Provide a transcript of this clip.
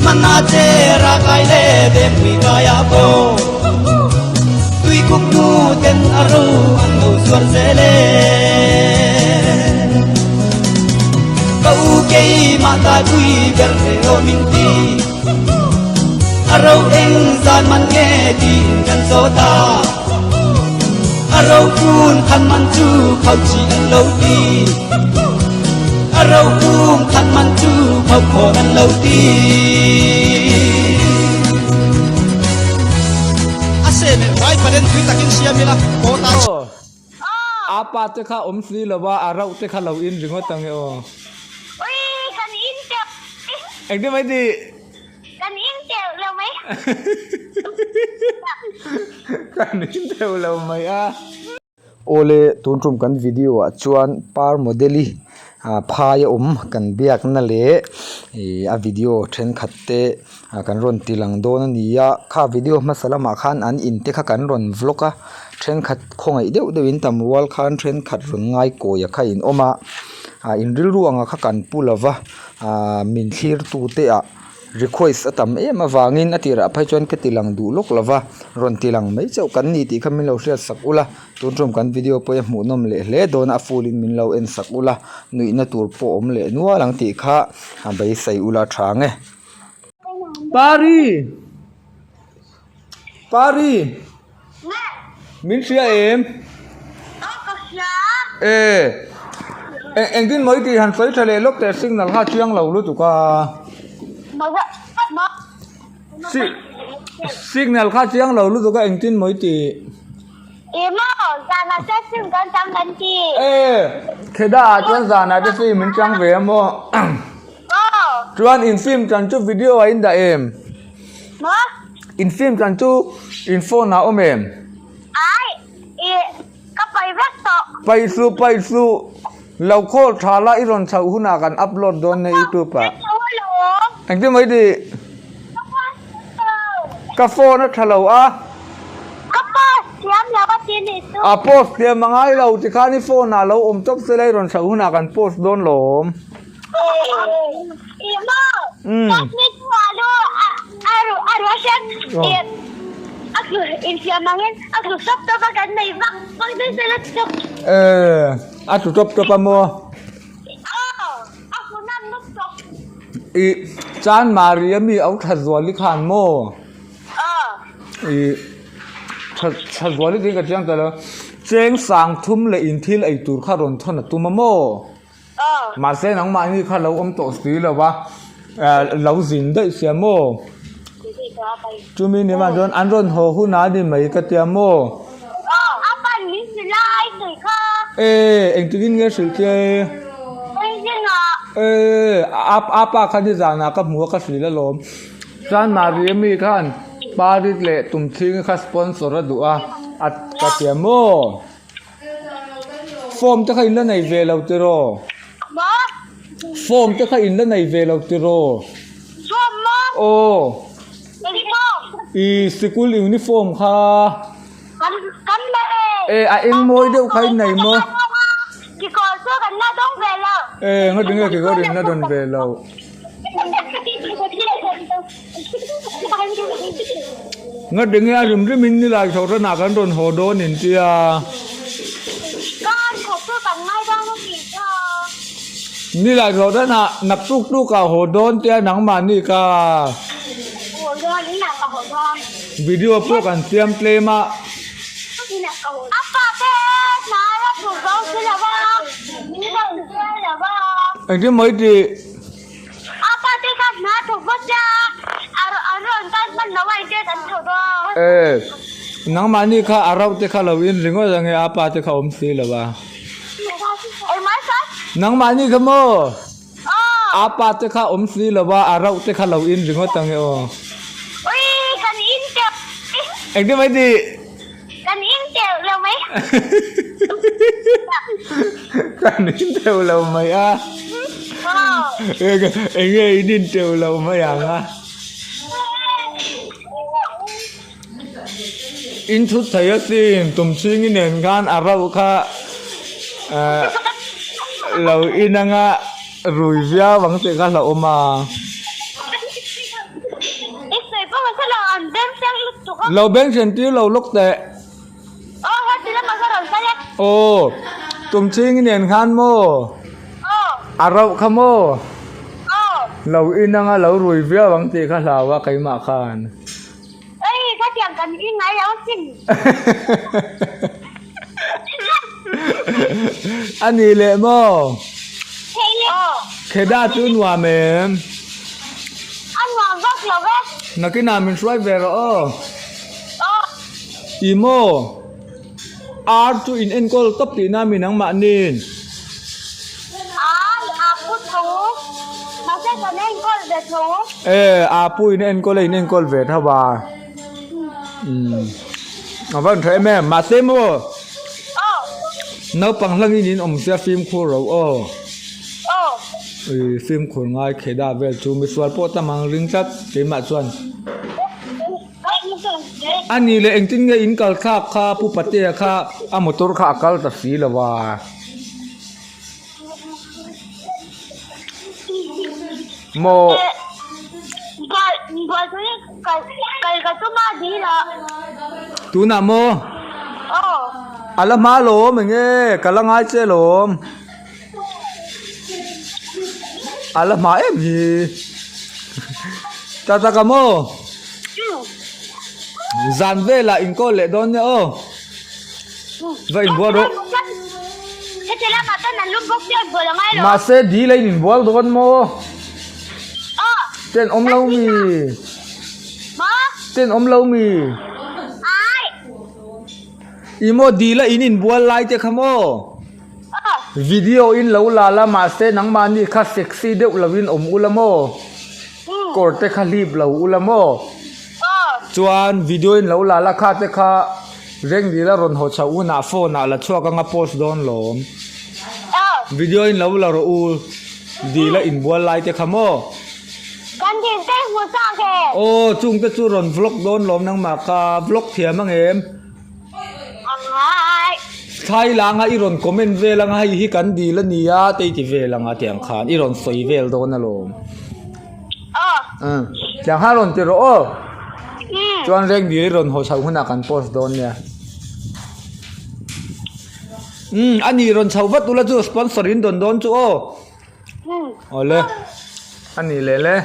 Man a che ra kai le vengpui kai ah pawh Tuikuk nu ten a ro an lo zuar zel e. Ka u keimah taipui ber he aw min ti. A ro eng zan man nge tiin kan zawt a. A ro kun khan man chu khau chi an lo ti. A ro kum khat man chu khau khawn an lo ti. A se leh vai palen tui takin siam ila kawta Aw. Apa te kha awm si lova a rauh te kha lo in ringawt ang e aw. Ui kan in teuh. Engtin mai tih? Kan in teuh lo mai. Kan in teuh lo mai a. Awle tun tum kan video ah chuan par model i ah phai a awm kan biakna leh ih a video thenkhat te ah kan rawn ti lang dawn a ni a kha video hmasa lamah khan an in te kha kan rawn vlog a thenkhat khawngaih deuh deuh in tam rual khan thenkhat rawn ngai kawi a kha in awm a ah in rilru ang a kha kan pu lova ah min thlir tu te ah. Request a tam em avangin a tirah phei chuan ka ti lang duh lawk lo va, rawn ti lang mai chauh kan ni tih kha min lo hriat sak ula, tun tum kan video pawh hi a hmuhnawm leh hle dawn a, a full in min lo en sak ula, nuihna tur pawh awm leh nual ang tih kha a beisei ula tha ang e. Pari! Pari! Min hria em? E engtin mawi tih han sawi tha leh lawk teh signal kha a chiang lo lutuk a. Signal kha a chiang lo lutuk a engtin mawi tih. E Kheda ah chuan zanah te film in chang ve a maw? Chuan in film chan chu video ah in dah em? In film chan chu in phone ah awm em? Ai, i ka pai vek tawh. Pai suh, pai suh. Lo call tha la i rawn chhoh hunah kan upload dawn nia youtube ah. Engtin mai tih? Ka phone tha lo. Ka phone a tha lo a. Ka post thiam lo a ti nih chu. A post thiam a ngai lo tikhan i phone ah lo awm tawp sela i rawn chhoh hunah kan post dawn lawm. A tlu tawp tawp a maw? I chan Maria mi au tha zuali khan maw? I tha tha zuali tih ka chiang ta lo. Cheng sang thum leh in thil ei tur kha rawn thawn a tum a maw? Mahse nangmahni kha lo awm tawh si lo va, lo zin daih sia maw? Chumi ni vang chuan an rawn haw hunah a ni mai ka tia maw? E, engtikin nge hrilh che? E, a pa kha nizanah ka hmu a ka hrilh alawm. Chuan Mariami khan Parit leh Tumchhingi kha sponsor a duh a, a ka tia maw? Form te kha in la nei ve lo tiraw? Form te kha in la nei ve lo tiraw? Aw. I sikul uniform kha. E a eng mawi deuh kha in nei maw? E ngati nge kekawr in la dawn ve lo? Nga ding e a rim rim in nilai chho ran ah kan rawn haw dawn in tia. Nilai chho ran ah nak tuk tuk ah haw dawn tia nangmahni ka. Video pawh kan siam tlem a. Engtin mai tih. A pa te kha hna thawk vak a, a rawn tan hman lo a engte kan tho dawn. E, nangmahni kha a rauh te kha lo in ringawt ange a pa te kha awm si lo a. Engmah sir? Nangmahni kha maw? Aw. A pa te kha awm si lo a, a rauh te kha lo in ringawt ange aw. Ui, kan in teuh. Engtin mai tih? Kan in teuh lo mai. Kan in teuh lo mai a. Enge in in teuh lo mai ang a. In thut thei asin tum chhing nen khan a rauh kha lo in anga rui viau ang tih kha hlauhawm a. I sawi pawh ka hre lo, an beng seng lutuk a. Lo beng hren tir lo lawk teh. Aw heti lamah ka rawn kal e. Aw, tumchhingi nen khan maw? Aw. A rauh kha maw? Aw. Lo in anga lo rui viau ang tih kha hlau a keimah khan. Ei, khatiang kan in ngai lo asin. A nih leh maw? Aw. Kheda chu nuam em? A nuam vak lo e. Nakinah min hruai ve rawh aw. Aw. I maw? Ar chu in enkawl tawp tihna mi nangmahniin? Ai, a pu tho. Mahse kan enkawl ve tho. E, a pu in enkawl a in enkawl ve tho a. Umm, a va tha em em. Mahse maw? Aw. Naupang hlangin in awm sia fimkhur ro aw. Aw. Ui, fimkhur ngai kheda vel chu misual pawh tam ang ring tlat keimah chuan. A nih leh engtin nge in kal thlak kha Pu Patea kha a motor kha a kal ta si lo a. Maw. Tunah maw? A la hma lawm enge ka la ngai che lawm. A la hma em hi. Ta tak a maw? Zan velah in call leh dawn nia aw. Va inbual rawh. Mahse dil a in inbual dawn maw? Ten awm lo mi? Ten awm lo mi? I maw dil a in inbual lai te kha maw? Video in lo la la mahse nangmahni kha sexy deuh lovin awm ula maw? Kawr te kha hlip lo ula maw? Chuan video in lo la la kha te kha Rengdil a rawn haw chhoh hunah phone ah la chhuak anga post dawn lawm. Video in lo la rawh u dil a inbual lai te kha maw? Kan dil te hmu chak e. Aw chung te chu rawn vlog dawn lawm nangmah kha vlog thiam ang em? Thlai langa i rawn comment vel anga hei hi kan dil a nia te i ti vel anga tiang khan i rawn sawi vel dawn alawm. Umm tiang khan rawn ti rawh aw. Chuan reng dil i rawn haw chhoh hunah kan post dawn nia. Umm a ni rawn chhoh vat ula chu sponsor in dawn dawn chu aw. Awle a ni leh le.